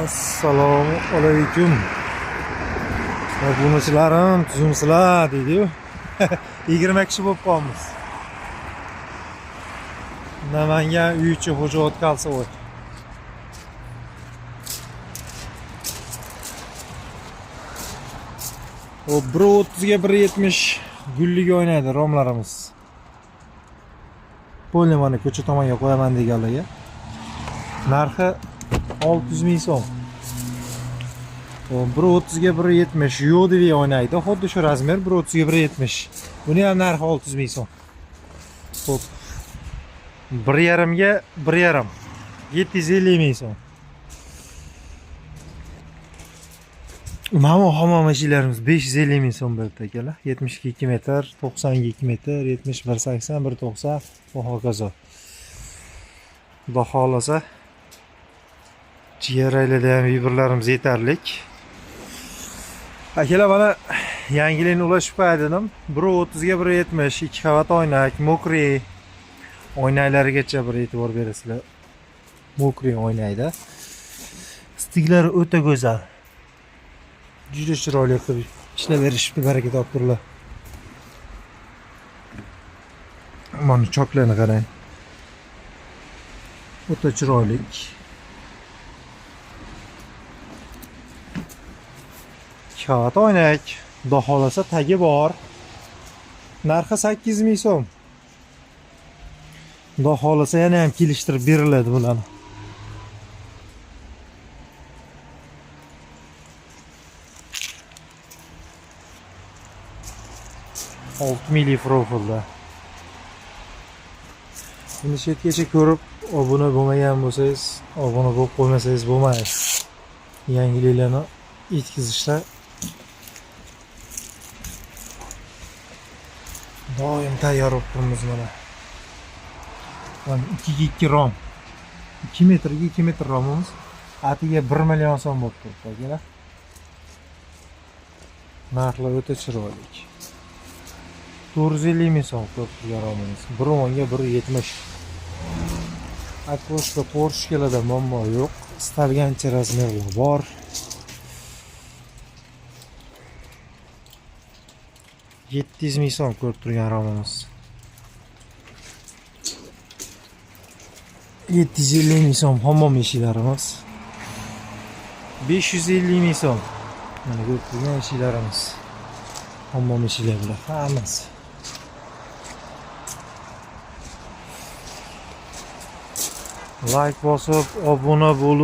Assalomu alaykum. Obunachilarim, tuzumsizlar deydi-yu. 20 kishi bo'lib qolamiz. Namangan uy ichi Xo'jaobod Kalsavoy. O 1.30 ga 1.70 gulligi o'ynaydi romlarimiz. Polni mana ko'cha tomonga qo'yaman deganlarga. Narxi 600 ming so'm. O 1.30 ga 1.70 yo'diviy o'ynaydi. Xuddi shu razmer 1.30 ga 1.70. Buni ham narxi 600 ming so'm. Xo'p. 1.5 ga 1.5. 750 ming so'm. Mana bu hammom eshiklarimiz 550 ming so'm bo'libdi akalar. 72 2 metr, 92 2 metr, 71 80, 1.90 va hokazo. Xudo xohlasa jigarranglarda ham vibrlarimiz yetarlik. Akalar mana yangilikni ulashib qo'yay dedim. 1.30 ga 1.70, ikki qavat oynak, mokriy oynaklarigacha bir e'tibor berasizlar. Mokriy oynakda. Stiklari o'ta go'zal. Juda chiroyli qilib ishlab berishibdi, baraka toptirlar. Mana choklarni qarang. O'ta chiroyli. Qavat oynak. Xudo xohlasa tagi bor. Narxi 8 ming so'm. Xudo xohlasa yana ham kelishtirib beriladi bularni. Olti minglik profilda. Buni chetgacha ko'rib obuna bo'lmagan bo'lsangiz, obuna bo'lib qo'ymasangiz bo'lmaydi. Yangiliklarni yetkazishda doim tayyor bo'lib turibmiz mana. Mana 2 ga 2 rom. 2 metrga 2 metr romimiz atiga 1 million so'm bo'lib turibdi akalar. Narxlar o'ta chiroyli. 450 ming so'm ko'rib turgan romimiz. 1.10 ga 1.70. Окошко porshkalarda muammo yo'q. Istalgancha razmerlar bor. 700 ming so'm ko'rib turgan romimiz. 750 ming so'm hammom eshiklarimiz. 550 ming so'm. Mana ko'rib turgan eshiklarimiz. Hammom eshiklari bular hammasi. Like bosib, obuna bo'lib